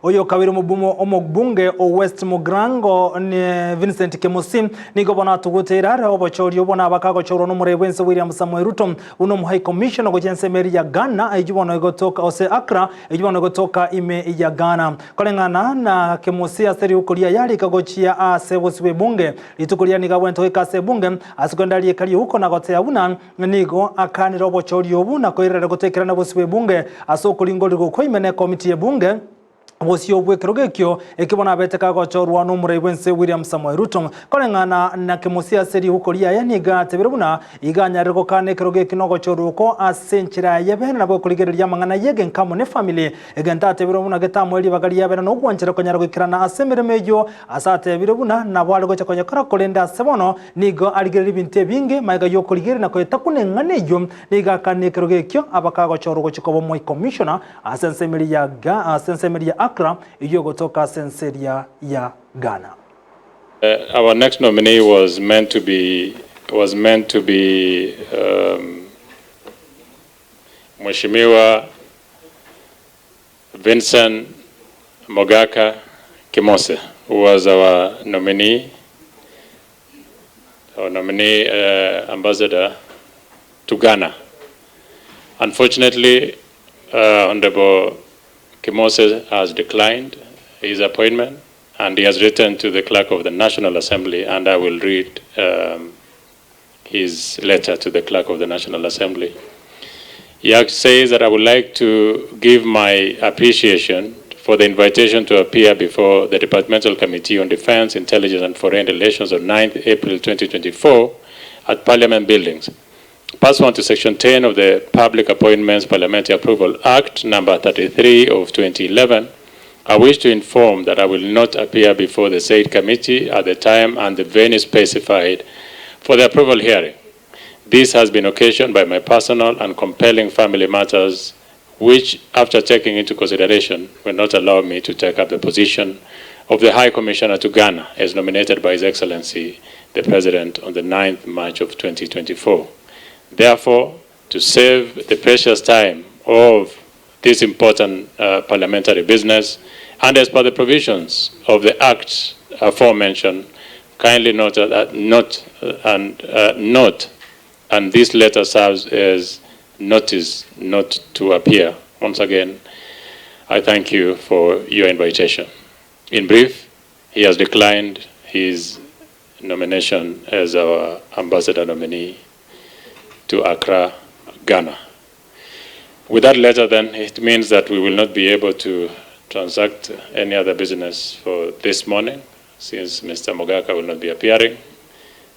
Oyokabere omobunge o West Mugirango Vincent Kemosi nigo bono atuguteire are obochori obwo nabake agochorwa nomorei bwense William Samoei Ruto buna omo High Commissioner gochia ensemo eria ya Ghana eyio bono egotoka gose Accra eyio bono egotoka ime ya Ghana. Koreng'ana na Kemosi ase riuko riaye arika gochia ase bosio bw'ebunge rituko riria nigo abwenerete goika ase ebunge ase korende ariika riuko na goteba buna Nigo akanire obochori obwo na koirerera gotekerana bosio bw'ebunge ase okoringorigwa okwo ime nekomiti y'ebunge, bosio bw'ekerogo ekio ekio bono abete kagochorwa nomorai bw'ense William Samoei Ruto. Koreng'ana na Kemosi ase rihuko riaye nigo atebire buna iga anyarire gokana ekerogo ekio nogochorwa okwo ase enchera yaye bene nabo ekorigereria amang'ana y'egenka amo nefamiri egento atebire buna getamoe ribaga ria bene nogwanchera konyara goikerana ase emeremo eyio ase atebire buna nabo are gocha koyekora korende ase bono Nigo arigereria ebinto ebinge magega y'okorigereria na koyetakuna eng'ana eyio, nigo akania ekerogo ekio abakagochorwa gochia koba omoi commissioner ase ensemo eria ya ase ensemo eria ya Accra eyio egotoka ase ense eria ya Ghana. Our next nominee was meant to be was meant to be um, Mheshimiwa Vincent Mogaka Kimose, who was our nominee, our nominee ambassador to Ghana. Unfortunately, Honorable Kimose has declined his appointment and he has written to the clerk of the National Assembly and I will read his letter to the clerk of the National Assembly. He says that I would like to give my appreciation for the invitation to appear before the Departmental Committee on Defense, Intelligence and Foreign Relations on 9th April 2024 at Parliament Buildings. Pursuant to Section 10 of the Public Appointments Parliamentary Approval Act number 33 of 2011, I wish to inform that I will not appear before the said committee at the time and the venue specified for the approval hearing. This has been occasioned by my personal and compelling family matters which, after taking into consideration, will not allow me to take up the position of the High Commissioner to Ghana as nominated by His Excellency the President on the 9th March of 2024. Therefore, to save the precious time of this important parliamentary business and as per the provisions of the Act aforementioned, kindly note that note and note and this letter serves as notice not to appear. Once again, I thank you for your invitation. In brief, he has declined his nomination as our ambassador nominee to Accra, Ghana. With that letter then, it means that we will not be able to transact any other business for this morning, since Mr. Mogaka will not be appearing.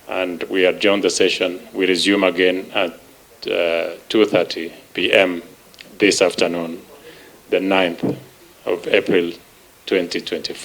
And we adjourn the session. We resume again at 2:30 p.m. this afternoon, the 9th of April 2024.